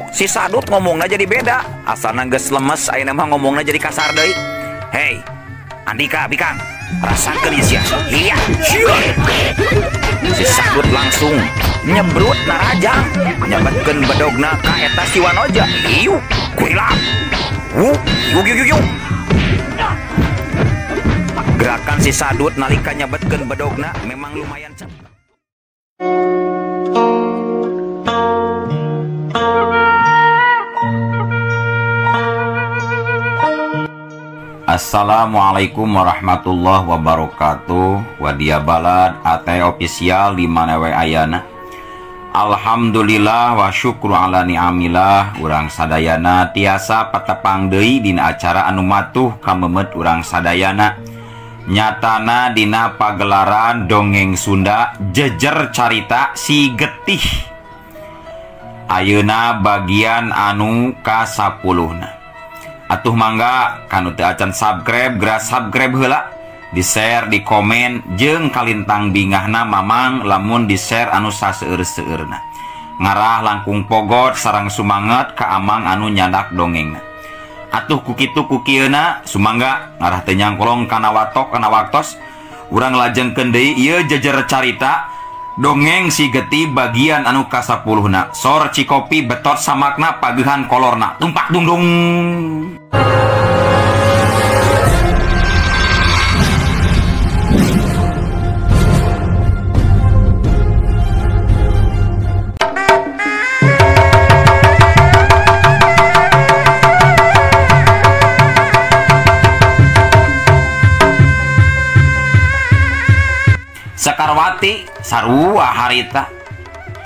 Si Sadut ngomongna jadi beda. Asalna geus lemes ayeuna mah ngomongna jadi kasar deui. Hei, Andika bikang, rasakeun ieu sia. Iya. Si Sadut langsung nyebrut narajang, nyabetkeun bedogna ka eta si Wanoja. Iu, kurilap. Wuk, yuk yuk yuk. Gerakan si Sadut nalika nyabetkeun bedogna memang lumayan cepat. Assalamualaikum warahmatullahi wabarakatuh. Wadia Balad AT official di mana we ayana. Alhamdulillah wa syukru ala ni'amillah. Urang sadayana tiasa patepang deui dina acara anu matuh kamemet urang sadayana. Nyatana dina pagelaran dongeng Sunda jejer carita si getih. Ayeuna bagian anu ka-10na. Atuh mangga kanu teu acan subscribe geura subscribe heula, di-share, di komen jeung kalintang bingahna mamang lamun di-share anu saseueur-seueurna. Ngarah langkung pogot sareng sumanget ka amang anu nyandak dongengna. Atuh ku kitu ku kieuna sumangga ngarah teu nyangkolong kana watok kana waktos urang lajengkeun deui ieu jejer carita dongeng si getih bagian anu ka-10na. Sor cikopi betot samakna pagehan kolorna tumpak dungdung. Sekarwati sarua harita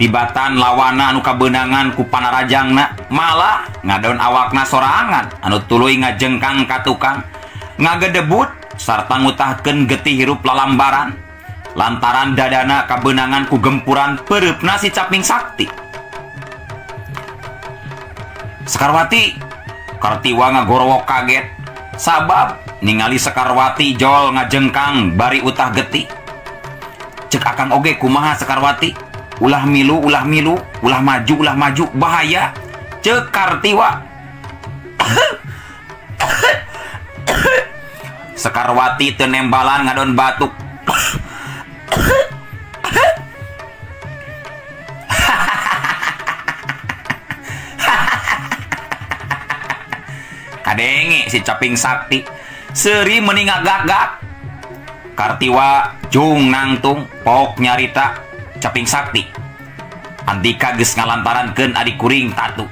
tibatan lawana anu kabeunangan ku panarajangna malah ngadon awakna sorangan anu tuluy ngajengkang ka tukang ngagedebut sarta ngutahkeun getih hirup lalambaran lantaran dadana kabeunangan ku gempuran peureupna si Caping Sakti. Sekarwati Kartiwa ngagorowok kaget sabab ningali Sekarwati jol ngajengkang bari utah getih. Cek akang oge kumaha Sekarwati, ulah milu ulah milu, ulah maju ulah maju, bahaya. Cek Kartiwa. Sekarwati teu nembalan ngadon batuk. Kadenge si Caping Sakti seuri meni ngagak-gak. Kartiwa jung nangtung pok nyarita Caping Sakti. Andika geus ngalantarankeun adik kuring tatu.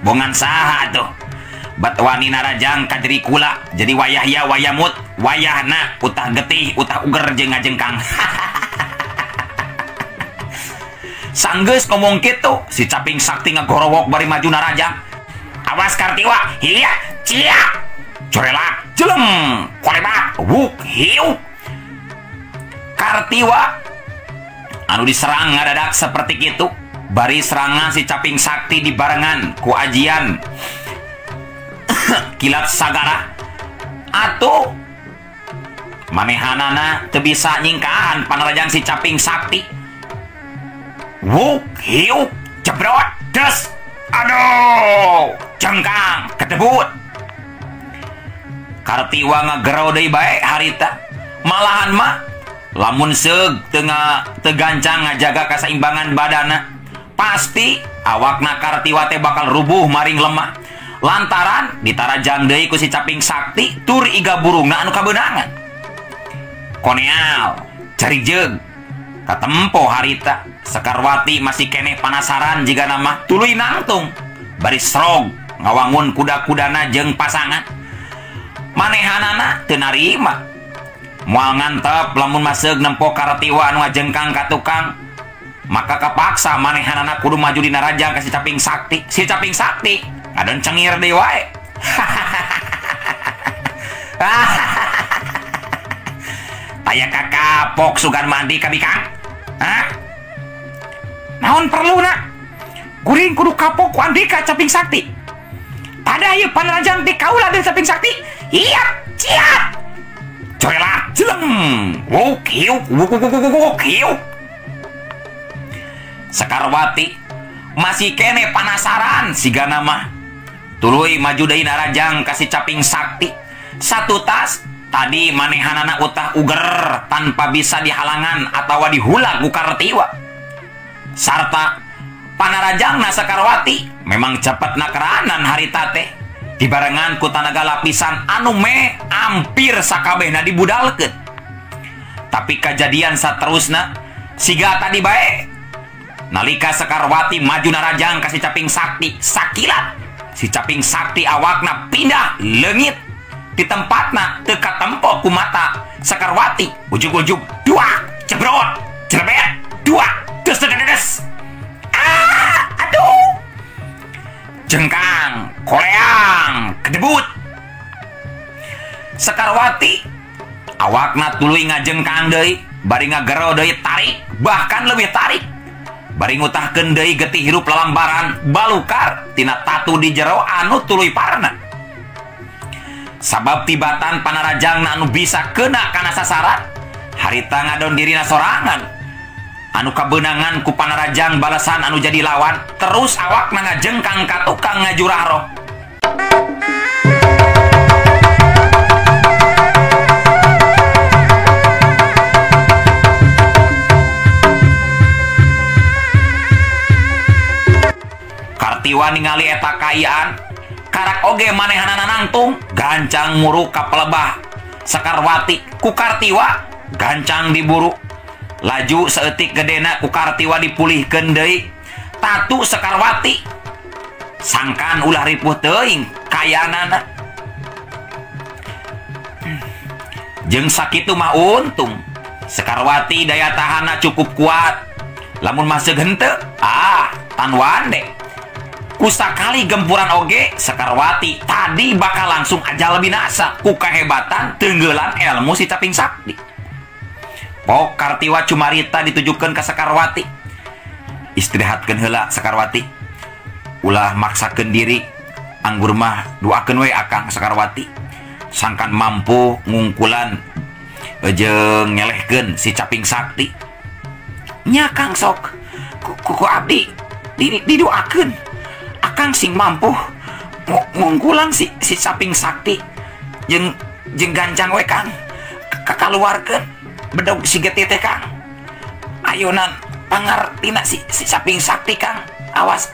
Bongan saha tuh? Bat wani narajang ka diri kula jadi wayah ya wayamut wayahna utah getih utah uger jeung ngajengkang. Sanggeus ngomong kitu si Caping Sakti ngagorowok bari maju narajang. Awas Kartiwa, hiya, cia, corelak, jeleng, kolebat, wuk, hiu. Kartiwa anu diserang ngadadak seperti itu, bari serangan si Caping Sakti dibarengan ku ajian kilat sagara. Atuh manehanana teu bisa nyingkahan panarajang si Caping Sakti. Wuk, hiu, jebrot, des. Aduh, jengkang kedebut. Kartiwa ngagero deui bae harita. Malahan mah lamun seug teu gancang ngajaga kasaimbangan badana, pasti awakna Kartiwa teh bakal rubuh maring lemah. Lantaran ditarajang deui ku si Caping Sakti tur iga burungna anu kabeunangan. Koneal, cari jeug katempo harita. Sekarwati masih keneh panasaran jiga nama tuluy nangtung bari srog ngawangun kuda-kudana jeung pasangan. Manehanana teu narima moal ngantep lamun maseug nempo Kartiwa anu ngajengkang ka tukang, maka kapaksa manehanana kudu maju dina rajang ka si Caping Sakti. Si Caping Sakti ngadon cengir deui wae. Aya kakapok sugan mandi ka bikang. Hah? Naon perluna? Kuring kudu kapok ku Andika Caping Sakti. Pada ieu panarajang ti kaula deui Caping Sakti. Iya, ciat. Corelah, jeleng. Wuk hiuk, wuk wuk wuk wuk hiuk. Sekarwati masih kene panasaran sigana mah. Tuluy maju deui narajang ka si Caping Sakti. Satu tas tadi manehanana utah uger tanpa bisa dihalangan atawa dihulag ku Kartiwa. Sarta panarajangna Sekarwati memang cepet nakeranan harita teh. Dibarengan ku tanaga lapisan anu me hampir sakabehna dibudalkeun. Tapi kajadian saterusna siga tadi bae. Nalika Sekarwati maju narajang ka si Caping Sakti, sakilat si Caping Sakti awakna pindah leungit di tempatna teu katempo ku mata Sekarwati. Ujug-ujug dua jebrot jelebet dua des des des. Ah, aduh. Jengkang, koleang, kedebut. Sekarwati awakna tuluy ngajengkang deui, bari ngagero deui tarik, bahkan leuwih tarik. Bari ngutahkeun deui getih hirup lalambaran balukar tina tatu di jero anu tuluy parna. Sabab tibatan panarajangna anu bisa kena kana sasaran, harita ngadon dirina sorangan. Anu kabeunangan ku panarajang balasan anu jadi lawan, terus awakna ngajengkang ka tukang ngajurah roh. Kartiwa ningali eta kaayaan, karak oge manehanana nangtung, gancang muruk ka pelebah Sekarwati ku Kartiwa gancang diburu. Laju saeutik gedena ku Kartiwa dipulihkeun deui. Tatu Sekarwati sangkan ulah ripuh teuing kayaanana. Jeung sakitu mah untung Sekarwati daya tahanna cukup kuat. Lamun masih henteu, ah tan wande. Kusakali gempuran oge Sekarwati tadi bakal langsung ajal binasa ku kehebatan tenggelan ilmu si Caping Sakti. Pok Kartiwa cumarita ditujukan ke Sekarwati. Istirahatkeun heula Sekarwati. Ulah maksakeun diri. Anggur mah doakeun we akang Sekarwati. Sangkan mampu ngungkulan jeung ngelehkeun si Caping Sakti. Nya Kang sok ku abdi didoakeun. Akang sing mampu ngungkulan si Caping Sakti jeung gancang we Kang. Kakaluarkeun bedog si getih teh Kang. Ayonan pangartina si Caping Sakti Kang. Awas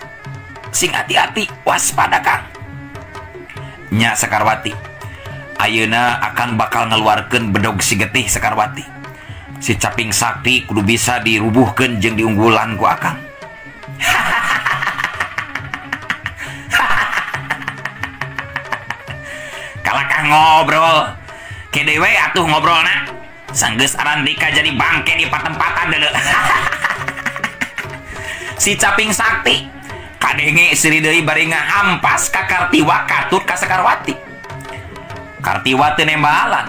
sing hati-hati waspada Kang. Nya Sekarwati, ayeuna akan bakal ngeluarkeun bedog si getih Sekarwati. Si Caping Sakti kudu bisa dirubuhkeun jeung diunggulan ku akang. Kalakah ngobrol kede we atuh ngobrolna. Sanggeus Arandika jadi bangke di patempatan deuleu. Si Caping Sakti kadenge seuri deui bari ngahampas ka Kartiwa katut ka Sekarwati. Kartiwa teu nembalan.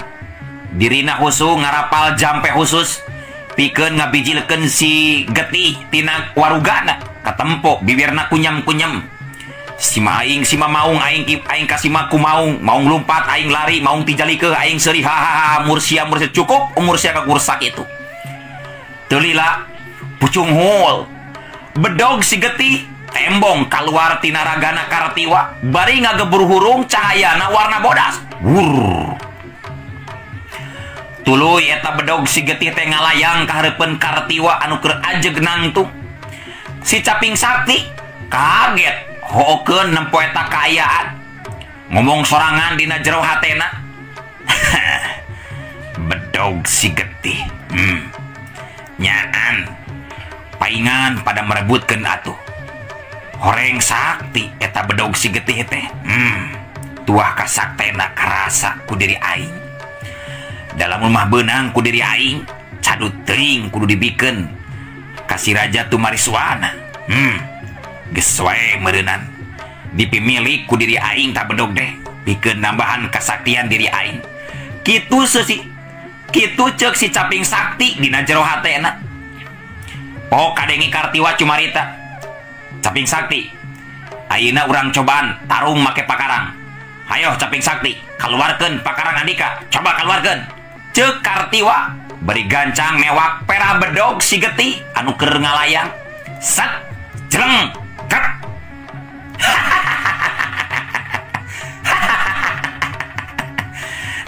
Dirina husu ngarapal jampe khusus pikeun ngabijilkeun si getih tina warugana. Katempo bibirna kunyam-kunyam. Sima aing sima maung aing aing kasima ku maung, maung lumpat aing lari, maung tijalikeun aing seuri hahaha mursia mursia cukup umur sia kakursak itu. Teu lila pucunghul bedog si getih tembong kaluar tina ragana Kartiwa bari ngagebur hurung cahayana warna bodas. Wur. Tuluy eta bedog si getih teh ngalayang ka hareupeun Kartiwa anu keur ajeg nangtung. Si Caping Sakti kaget hookeun nempo eta kaayaan. Ngomong sorangan dina jero hatena. Bedog si getih. Nyaan paingan pada merebutkeun atuh. Horeng sakti eta bedog si getih teh. Tuah kasaktena karasa ku diri aing. Dalam rumah beunang ku diri aing, cadut teuing kudu dibikeun ka si Raja Tumariswana. Geus wae meureunan dipimilik ku diri aing tak bedog deh, pikeun nambahan kasaktian diri aing. Kitu seusi kitu ceuk si Caping Sakti dina jero hatena. Pok kadenge Kartiwa cumarita. Caping Sakti, ayeuna urang cobaan tarung make pakarang. Hayoh Caping Sakti, kaluarkeun pakarang andika, coba kaluarkeun. Ceuk Kartiwa bari gancang mewak pera bedog si getih anu keur ngalayang. Set jeleng ket.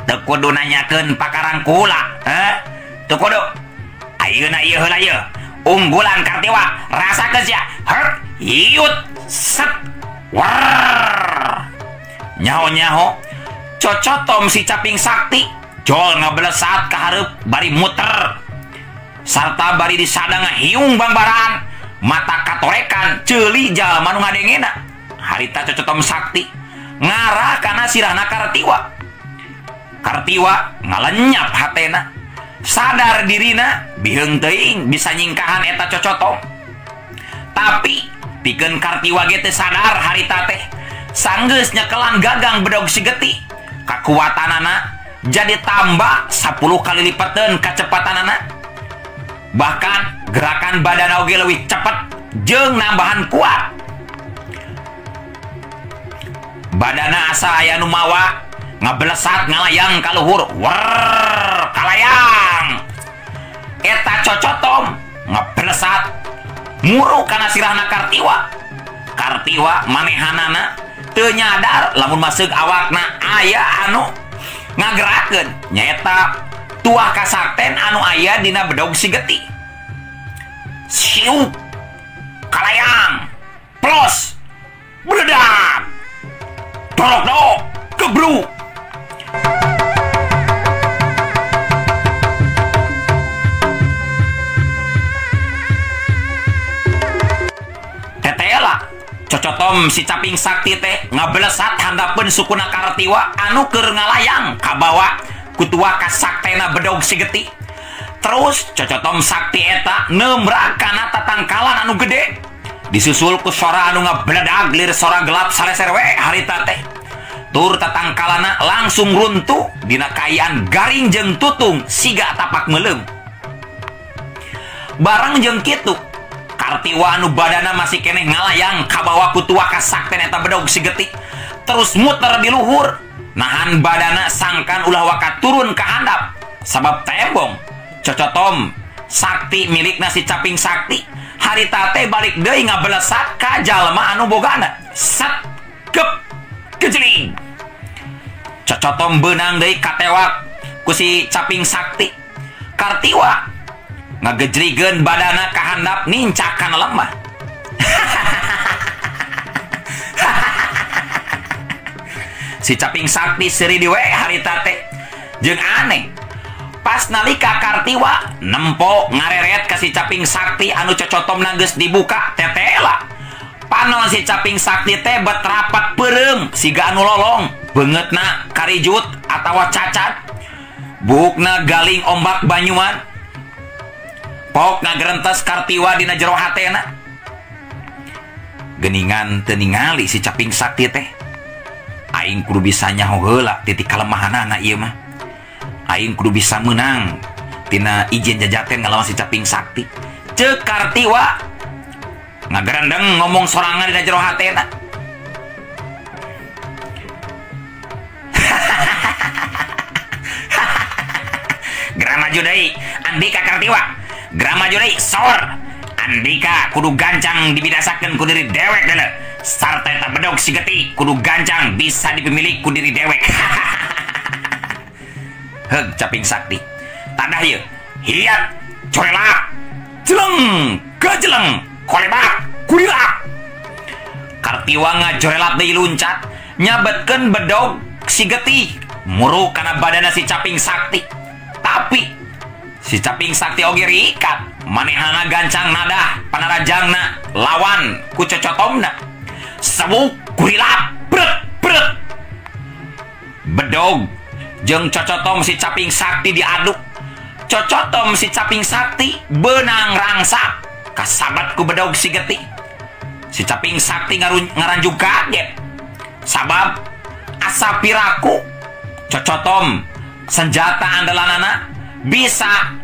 Teu kudu nanyakeun pakarang kula, heh? Teu kudu. Ayeuna ieu heula ieu. Unggulan Kartiwa, rasakeun sia. Hert, hiut, set. War. Nyaho-nyaho cocotom si caping sakti jol ngabelesat ka hareup bari muter. Sarta bari disadang hiung bangbaraan, mata katorekan ceuli jalma nu ngadengena. Harita cocotom sakti ngarah kana sirahna Kartiwa. Kartiwa ngalenyap hatena, sadar dirina biheung teuing bisa nyingkahan eta cocotom. Tapi pikeun Kartiwa ge teu sadar harita teh sanggeus nyekelan gagang bedog si getih. Kakuatanana jadi tambah 10 kali lipateun kacepatanana. Bahkan gerakan badan oge leuwih cepet jeung nambahan kuat. Badana asa aya nu mawa ngabelesat ngalayang ka luhur. Wer kalayang. Eta cocotom ngabelesat muru kana sirahna Kartiwa. Kartiwa manehanana teu nyadar lamun masuk awakna aya anu ngagerakeun, nyaeta tuah kasakten anu aya dina bedog si getih. Siup kalayang plos meledak dorok gebruk. Tetela cocotom si caping sakti teh ngabelesat handapeun sukuna Kartiwa anu keur ngalayang kabawa kutua kasaktena bedog si getih. Terus cocotom sakti eta nemrak kana tatangkalan anu gede, disusul ku sora anu ngabeledag lir sora gelap saleser we harita teh. Tur tatangkalana langsung runtuh dina kaayaan garing jeung tutung siga tapak meuleum. Bareng jeung kitu Kartiwa anu badana masih keneh ngalayang kabawa ku tua kasakten eta bedog si getih. Terus muter di luhur, nahan badana sangkan ulah waka turun ka handap. Sabab tembong cocotom sakti milikna si caping sakti harita teh balik deui ngabelesat ka jalma anu bogana. Set gep kejeling. Cocotom beunang deui katewak ku si caping sakti. Kartiwa ngagejrigeun badana ka handap nincak kana lemah. Si caping sakti seuri diwe harita teh. Jeung aneh, pas nalika Kartiwa nempo ngareret ka si caping sakti anu cocotomna geus dibuka tetela. Panon si caping sakti teh bet rapat peureum siga anu lolong, beungeutna karijut atawa cacat, buukna galing ombak banyuan. Pok ngagerentes Kartiwa dina jero hatena. Geningan teu ningali si caping sakti teh. Aing kudu bisa nyaho heula titik kalemahanana ieu mah. Aing kudu bisa meunang tina izin jajaten ngalawan si caping sakti. Ceuk Kartiwa ngagerendeng ngomong sorangan dina jero hatena. Geura maju deui Andika Kartiwa. Geura maju deui sor. Andika kudu gancang dibidasakeun ku diri dewek deuleu. Sarta eta bedog si getih kudu gancang bisa dipemilik ku diri dewek. Heug caping sakti. Tadah ieu. Hiat corelak. Jeleng gejeleng kolebak kurilak. Kartiwa ngajorelap deui luncat nyabetkeun bedog si getih muru kana badana si caping sakti. Tapi si caping sakti oge riikat, manehana gancang nadah panarajangna lawan ku cocotomna. Sewuk kurilap bret bret. Bedog jeung cocotom si caping sakti diaduk. Cocotom si caping sakti beunang rangsak kasabat ku bedog si getih. Si caping sakti ngaranjug kaget. Sabab asa piraku cocotom senjata andalanana bisa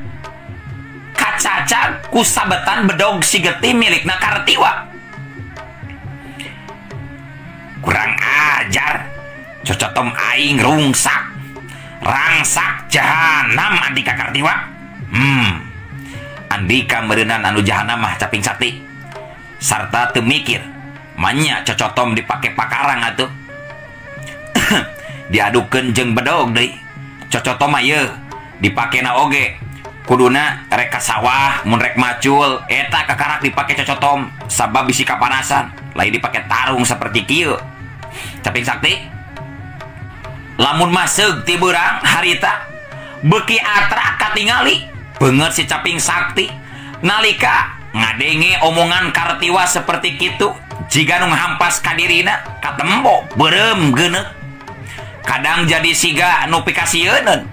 kacaca ku sabetan bedog si getih milikna Kartiwa. Kurang ajar, cocotom aing rungsak rangsak jahanam Andika Kartiwa. Andika meureunan anu jahanam mah caping sakti. Sarta teu mikir manya cocotom dipake pakarang atuh. Diadukeun jeung bedog deui. Cocotom mah yeuh dipakena oge kuduna rek ka sawah mun rek macul eta kakarak dipake cocotom sabab bisi kapanasan, lain dipake tarung seperti kieu. Caping Sakti lamun maseug ti beurang harita beuki atra katingali beungeut si Caping Sakti nalika ngadenge omongan Kartiwa seperti kitu jiga nu ngahampas ka dirina katembo beureum geuneuk kadang jadi siga nu pikasieuneun.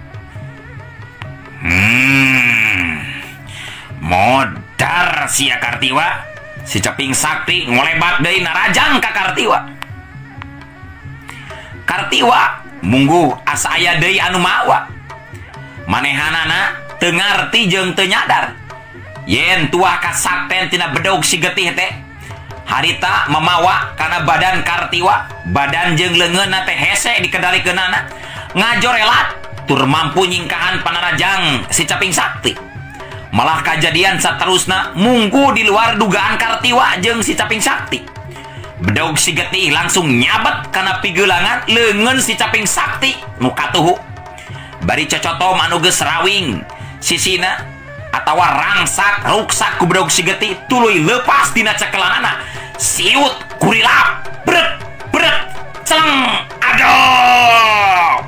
Modar sia Kartiwa. Si Caping Sakti ngolebat deui narajang ka Kartiwa. Kartiwa mungguh asa aya deui anu mawa. Manehanana teu ngarti jeung teu nyadar yen tuah kasakten tina bedog si getih teh harita memawa kana badan Kartiwa, badan jeung leungeunna teh hese dikendalikeunana ngajorelat tur mampu nyingkahan panarajang si Caping Sakti. Malah kajadian saterusna munggu di luar dugaan Kartiwa jeung si Caping Sakti. Bedog si getih langsung nyabet kana pigelangan leungeun si Caping Sakti nu katuhu. Bari cocotom anu geus rawing sisina atawa rangsak ruksak ku bedog si getih tuluy lepas dina cekelanana. Siut kurilap brek brek celeng aduh.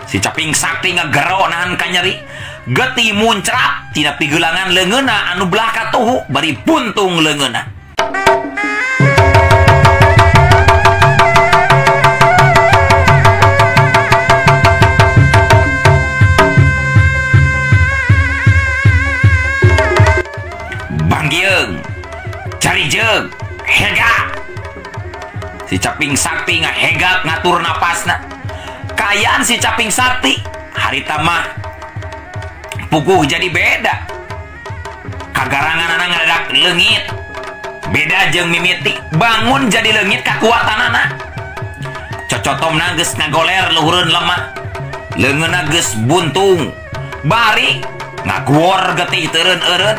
Si Caping Sakti ngegero nahan kanyeri. Getih muncrat tina pigelangan leungeunna anu belah katuhu bari buntung leungeunna. Banggeung carijeg hega. Si Caping Sakti ngahegak ngatur napasna. Kaayaan si Caping Sakti harita mah puguh jadi beda. Kagaranganana ngadadak leungit. Beda jeung mimiti bangun jadi leungit kakuatanana. Cocotomna geus ngagoler luhureun lemah. Leungeunna geus buntung. Bari ngaguor getih teureun-eureun.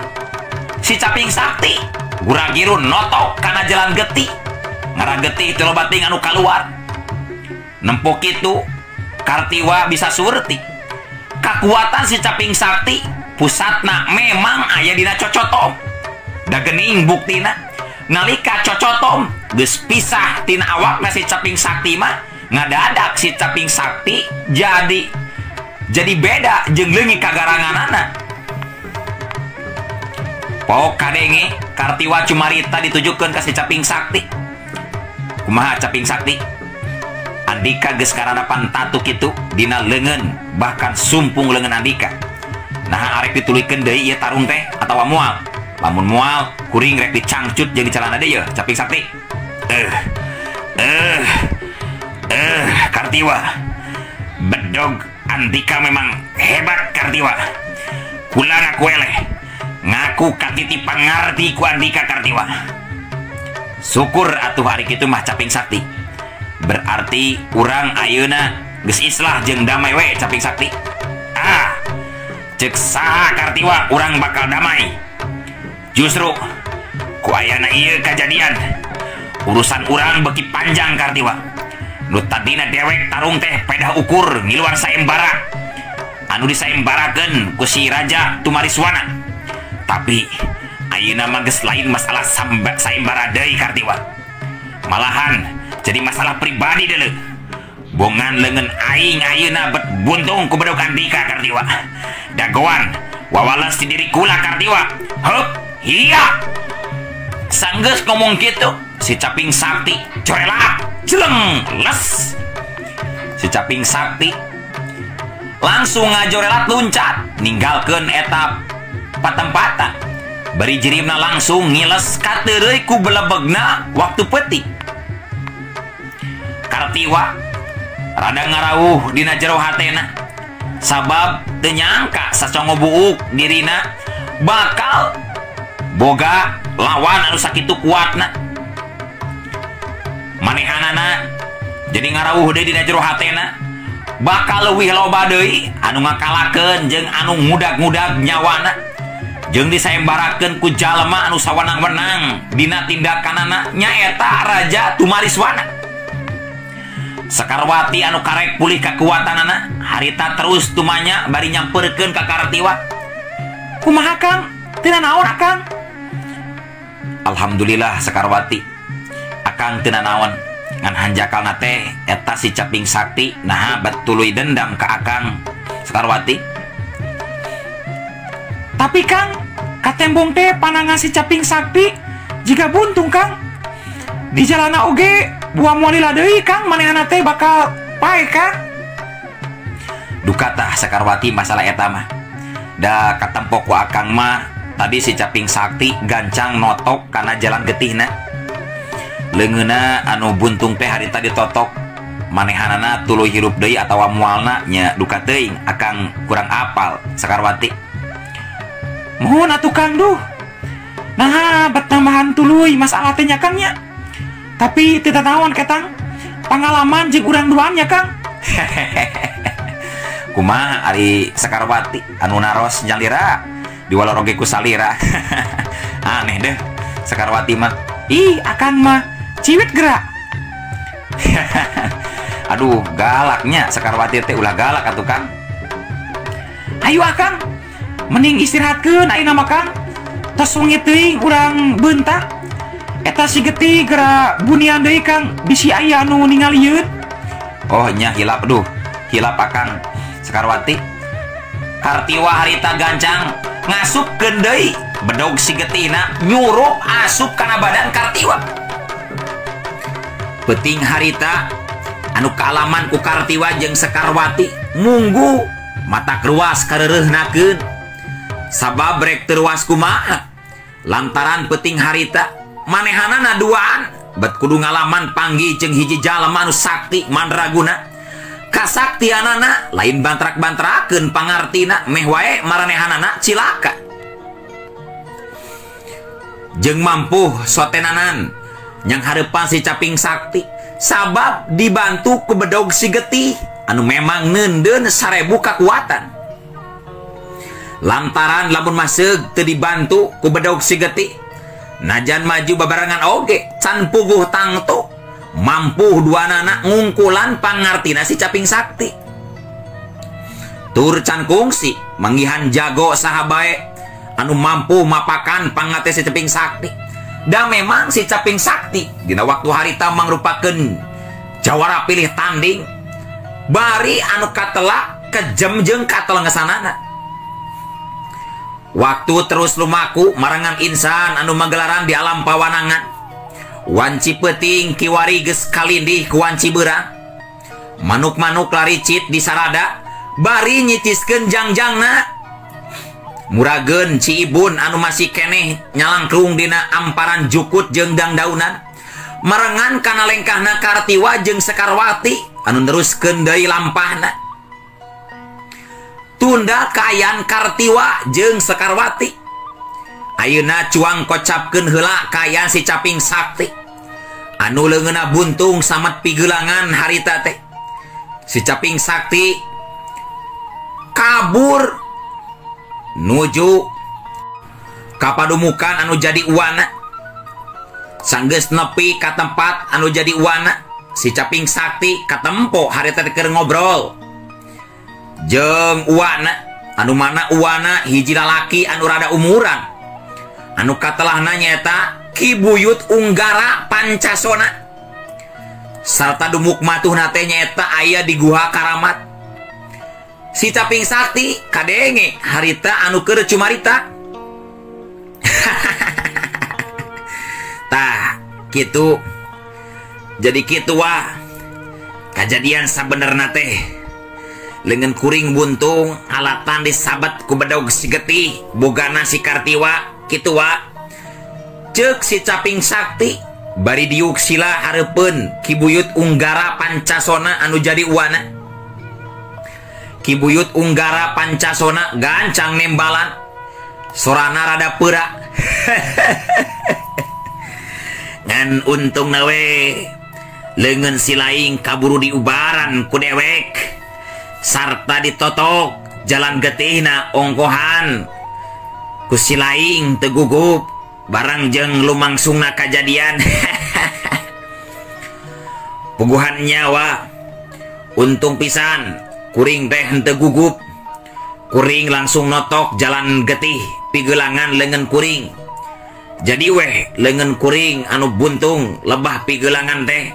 Si Caping Sakti guragiru notok kana jalan getih. Ngaragetih teu loba teuing anu kaluar. Nempo kitu Kartiwa bisa surti. Kakuatan si Caping Sakti pusatna memang aya dina cocotom. Da geuning buktina nalika cocotom geus pisah tina awakna si Caping Sakti mah ngadadak si Caping Sakti jadi beda jeung leungit kagaranganana. Pok kadenge Kartiwa cumarita ditujukeun ka si Caping Sakti. Kumaha Caping Sakti? Andika geus karanapan tatu kitu dina leungeun bahkan sumpung leungeun Andika. Nah arek dituluykeun deui ieu tarung teh atawa moal? Lamun moal kuring rek dicangcut jeung dicalana deui yeuh Caping Sakti. Kartiwa. Bedog Andika memang hebat Kartiwa. Kula ngaku eleh. Ngaku katiti pangarti ku Andika Kartiwa. Syukur atuh hari kitu mah Caping Sakti. Berarti urang ayeuna geus islah jeung damai we Caping Sakti. Ah, ceuk saha Kartiwa urang bakal damai. Justru ku ayana ieu kajadian urusan urang beuki panjang Kartiwa. Nu tadina dewek tarung teh pedah ukur ngiluan sayembara anu disayembarakeun ku si Raja Tumariswana. Tapi ayeuna mah geus lain masalah sayembara deui Kartiwa. Malahan jadi masalah pribadi deuleu. Bongan leungeun aing ayeuna bet buntung ku bedog Andika Kartiwa. Dagoan wawales di diri kula Kartiwa. Heup hiya. Sanggeus ngomong kitu si Caping Sakti corelat jeleng les. Si Caping Sakti langsung ngajorelat luncat ninggalkeun eta patempatan. Bari jirimna langsung ngiles kateureuy ku belebegna waktu peuting. Kartiwa rada ngarawuh dina jero hatena sabab teu nyangka sacongo buuk dirina bakal boga lawan anu sakitu kuatna. Manehanana jadi ngarawuh deui dina jero hatena bakal leuwih loba deui anu ngakalakeun jeung anu ngudag-ngudag nyawana. Jeung disaembarakeun ku jalma anu sawenang-wenang dina tindakanana nyaeta Raja Tumariswana. Sekarwati anu karek pulih kekuatanana harita terus tumanya bari nyamperkeun ka Kartiwa. Kumaha Kang? Teu nanaon Akang? Alhamdulillah Sekarwati, Akang teu nanaon. Ngan hanjakalna teh eta si Caping Sakti naha bat tuluy dendam ka Akang Sekarwati. Tapi Kang, katembong teh panangan si Caping Sakti jiga buntung Kang. Di jalana oge buah moal lila deui Kang, manehna teh bakal pae Kang. Duka tah Sekarwati masalah eta mah. Da katempo ku Akang mah tadi si Caping Sakti gancang notok kana jalan getihna. Leungeunna anu buntung teh harita ditotok, manehanana tuluy hirup deui atawa moalna nya duka teuing Akang kurang apal Sekarwati. Mohon atuh Kang duh. Nah, bet tambahan tuluy masalah teh nya Kang nya. Tapi teu tanaon ketang pangalaman jeung urang duaan nya Kang. Kumaha ari Sekarwati anu naros nyalira diwaloroge ku salira. Aneh deh Sekarwati mah. Ih, Akang mah ciwit gerak. Aduh, galaknya Sekarwati teh ulah galak atuh Kang. Ayo Akang, mending istirahatkeun ayeuna mah Kang. Tos wengi teuing urang beunta. Eta si getih geura bunian deui Kang, bisi aya anu ningalieun. Oh nya hilap duh, hilap Akang Sekarwati. Kartiwa harita gancang ngasupkeun deui bedog si getihna nyurup asup kana badan Kartiwa. Peuting harita anu kaalaman ku Kartiwa jeung Sekarwati munggu mata ruas kareureihnakeun. Sabab rek teu ruas kumaha lantaran peuting harita manehanana duaan bet kudu ngalaman panggih jeung hiji jalma anu sakti mandraguna. Kasaktianana lain bantrak-bantrakeun pangartina meh wae maranehanana cilaka. Jeung mampuh sotenanan nyang hareupan si Caping Sakti sabab dibantu ku bedog si getih anu memang neundeun 1000 kakuatan. Lantaran lamun maseug teu dibantu ku bedog si getih najan maju babarengan oge can puguh tangtu mampuh duanana ngungkulan pangartina si Caping Sakti. Tur can kungsi manggihan jago saha bae anu mampu mapakan pangate si Caping Sakti. Da memang si Caping Sakti dina waktu harita mangrupakeun jawara pilih tanding bari anu katela kejem jeung katelengesanana. Waktu terus lumaku marangan insan anu magelaran di alam pawanangan. Wanci peuting kiwari geus kalindih ku wanci beurang. Manuk-manuk laricit di sarada bari nyitiskeun jangjangna. Murageun Ciibun anu masih keneh nyalangkrung dina amparan jukut jeung dangdaunan. Marengan kana lengkahna Kartiwa jeung Sekarwati anu neruskeun deui lampahna. Tunda kaayaan Kartiwa jeung Sekarwati. Ayeuna cuang kocapkeun heula kaayaan si Caping Sakti anu leungeunna buntung samet pigelangan harita teh. Si Caping Sakti kabur nuju ka padumukan anu jadi uwana. Sanggeus nepi ka tempat anu jadi uwana, si Caping Sakti katempo harita teh keur ngobrol jeung uwana anu mana uwana hiji lalaki anu rada umuran anu katelahna nyaeta Ki Buyut Unggara Pancasona sarta dumuk matuhna teh nyaeta aya di guha karamat. Si Caping Sakti kadenge harita anu keur cumarita. Tah kitu jadi kitu wah kajadian sabenerna teh. Leungeun kuring buntung alatan disabet ku bedog si getih bogana si Kartiwa kitu wa. Ceuk si Caping Sakti bari diuk sila hareupeun Ki Buyut Unggara Pancasona anu jadi uwana. Ki Buyut Unggara Pancasona gancang nembalan sorana rada peura. Ngan untungna we leungeun si laing kaburu diubaran ku dewek sarta ditotok jalan getihna ongkohan. Ku si laing teu gugup barang jeung lumangsungna kajadian. Puguhan nyawa untung pisan kuring teh henteu gugup. Kuring langsung notok jalan getih pigelangan leungeun kuring. Jadi weh leungeun kuring anu buntung lebah pigelangan teh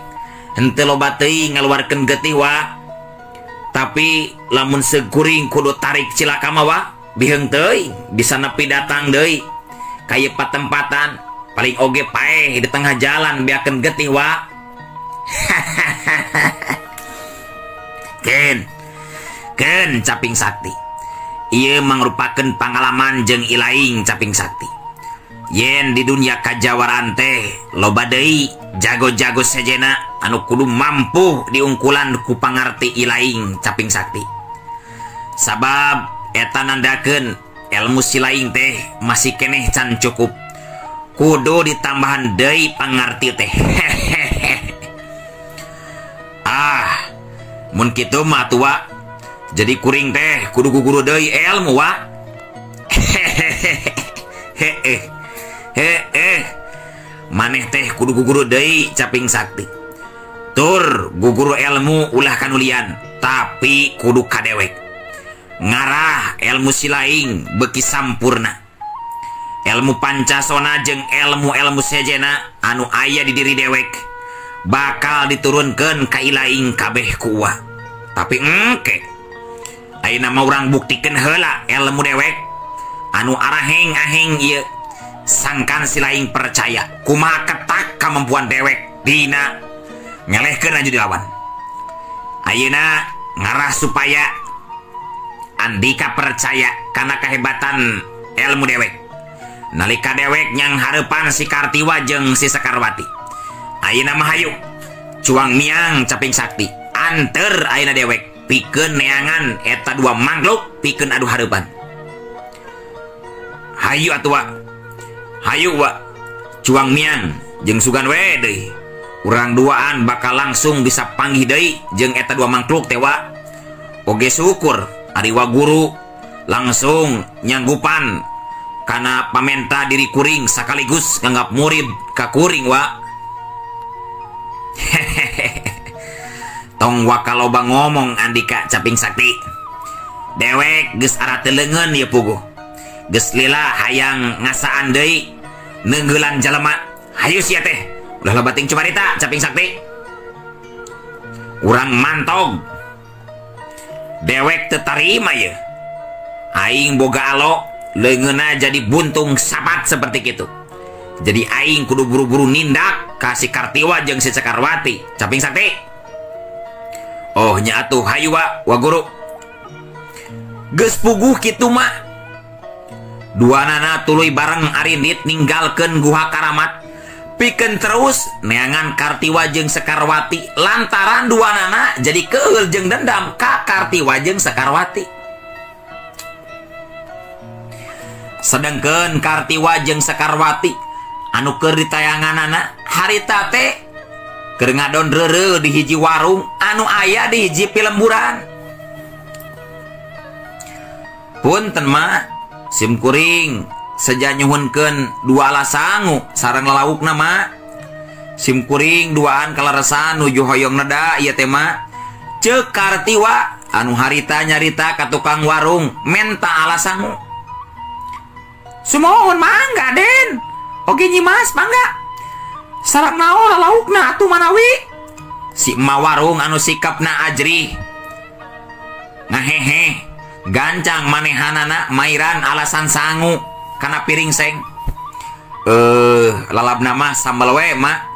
henteu loba teuing ngaluarkeun getih wa. Tapi lamun sekuring kudu tarik cilaka mah wa, biheung teuing bisa nepi datang deui ka ieu patempatan, paling oge paeh di tengah jalan beakeun getih wa. Ken ken caping sakti. Ieu mangrupakeun pangalaman jeung ilaing caping sakti. Yen di dunia kajawaran teh loba deui jago-jago sejena anu kudu mampu diungkulan ku pangarti ilaing caping sakti. Sabab eta nandakeun ilmu silaing teh masih keneh can cukup. Kudu ditambahan deui pangarti teh. Ah, mun kitu mah tua. Jadi kuring teh kudu guguru deui ilmu wa. Heeh. Heeh. Maneh teh kudu guguru deui caping sakti. Tur guguru ilmu ulah kanulian, tapi kudu kadewek. Ngarah ilmu silaing beuki sampurna. Ilmu pancasona jeung ilmu-ilmu sejena anu aya di diri dewek bakal diturunkeun ka ilaing kabeh ku uwa. Tapi engke ayeuna mah urang buktikeun heula ilmu dewek anu araheng-aheng ieu sangkan silaing percaya kumaha ketak kamampuan dewek dina ngelehkeun aju dilawan. Ayeuna ngarah supaya Andika percaya kana kehebatan ilmu dewek. Nalika dewek nyang hareupan si Kartiwa jeung si Sekarwati. Ayeuna mah hayu cuang miang caping sakti anter ayeuna dewek pikeun neangan eta dua makhluk pikeun adu hareupan. Hayu atuh wa. Hayu wa. Cuang miang jeung sugan we deui. Urang duaan bakal langsung bisa panggih deui jeung eta dua makhluk teh wa. Oge syukur ari wa guru langsung nyanggupan kana pamenta diri kuring sekaligus nganggap murid ka kuring wa. Tong wakaloba ngomong Andika caping sakti. Dewek geus ara teu leungeun ieu puguh. Geus lila hayang ngasaan deui neunggelan jalema. Hayu sia teh. Ulah loba ting cumarita caping sakti. Urang mantog. Dewek teu tarima ieu. Aing boga alo leungeunna jadi buntung sapat seperti kitu. Jadi aing kudu buru-buru nindak ka si Kartiwa jeung si Sekarwati. Caping sakti. Oh nya atuh hayu wa, wa guru. Geus puguh kitu mah. Duanana tuluy bareng arindit ninggalkeun guha karamat. Pikeun terus neangan Kartiwa jeung Sekarwati lantaran duanana jadi keuheul jeung dendam ka Kartiwa jeung Sekarwati. Sedengkeun Kartiwa jeung Sekarwati anu keur ditayanganana harita teh keur ngadon reureuh di hiji warung anu aya di hiji pilemburan. Punten mah sim kuring seja nyuhunkeun dua alasangu sareng lalaukna mah. Sim kuring duaan kaleresan nuju hoyong neda ieu teh mah. Ceuk Kartiwa anu harita nyarita ka tukang warung menta alasangu. Sumohon mangga Den. Oge Nyimas mangga. Sareng naon lalaukna atuh manawi? Si emak warung anu sikapna ajrih ngahehe gancang manehanana mairan alasan sangu kana piring seng. Lalabna mah sambel we mak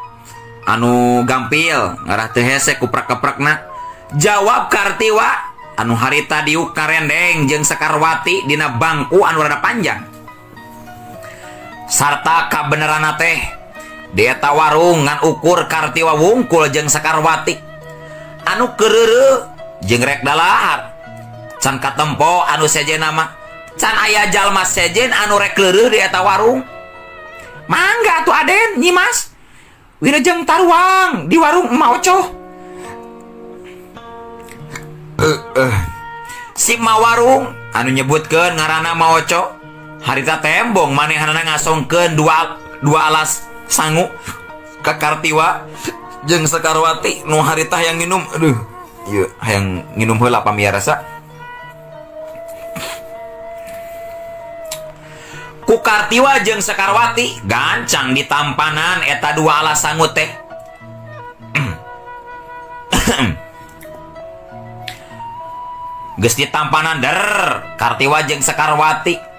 anu gampil ngarah teu hese kuprak-keprakna. Jawab Kartiwa anu harita diuk karendeng jeung Sekarwati dina bangku anu rada panjang. Sarta kabeneranna teh di eta warung ngan ukur Kartiwa wungkul jeung Sekarwati anu kereureuh jeung rek dalahar. Can katempo anu sejen mah can aya jalma sejen anu rek leureuh di eta warung. Mangga atuh Aden Nyimas wilujeng taruang di warung Emak Ocoh. Si emak warung anu nyebutkeun ngaranna Emak Ocoh Harita tembong manehanana ngasongkeun dua alas sangu ka Kartiwa jeung Sekarwati nu harita hayang nginum. Aduh, ieu hayang nginum heula pamiarsa. Ku Kartiwa jeung Sekarwati gancang ditampanan eta dua alas sangu teh. Geus ditampanan der Kartiwa jeung Sekarwati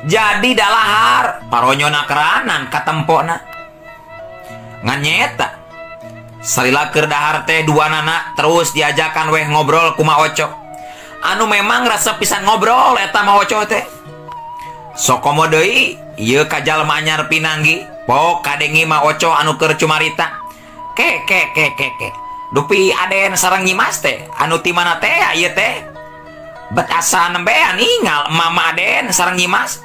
jadi dalahar paronyona keranan katempona. Ngan nyeta salila keur dahar teh dua nana terus diajakan weh ngobrol kuma Oco. Anu memang rasa pisan ngobrol eta ma Oco teh. Sokomo deui ieu ka jalma anyar pinanggi pok kadengi ma Oco anu keur cumarita. Ke ke ke ke ke. Dupi Aden sareng Nyimas teh anu ti mana teh ieu teh? Bet asa nembean ningal mama Aden sareng Nyimas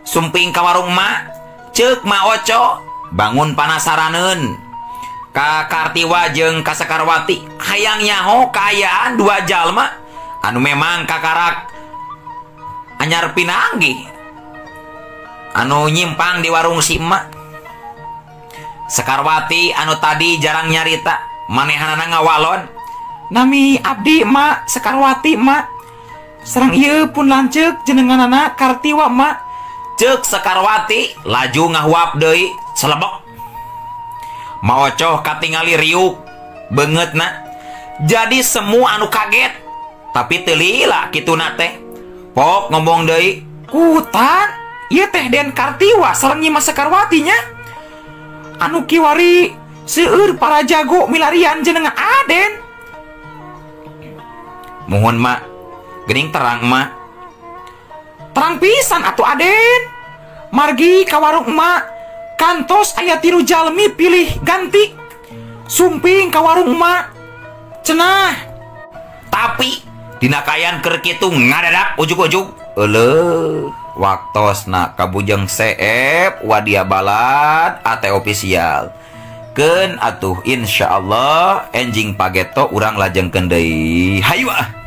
sumping ka warung ma ceuk ma Oco bangun panasaraneun ka Kartiwa jeung ka Sekarwati hayang nyaho kaayaan dua jalma anu memang kakarak anyar pinanggih anu nyimpang di warung si emak. Sekarwati anu tadi jarang nyarita manehanana ngawalon nami abdi emak Sekarwati emak sareng ieu pun lanceuk jenenganana Kartiwa emak. Ceuk Sekarwati laju ngahuap deui selebok. Ma Ocoh katingali riuk beungeutna. Jadi semua anu kaget tapi teu lila kituna teh. Pok ngomong deui, "Kutan, ieu teh Den Kartiwa sareng Nyimas Sekarwati nya. Anu kiwari seueur para jago milarian jenengan Aden." Muhun mak, gening terang mak. Terang pisan atuh Aden. Margi ka warung emak kantos aya tilu jalmi pilih ganti. Sumping ka warung emak cenah. Tapi dina kaayaan keur kitu ngadadak ujug-ujug. Euleuh, waktosna kabujeng seep wadia balad ate official. Keun atuh insyaallah enjing pageto urang lajengkeun deui. Hayu ah.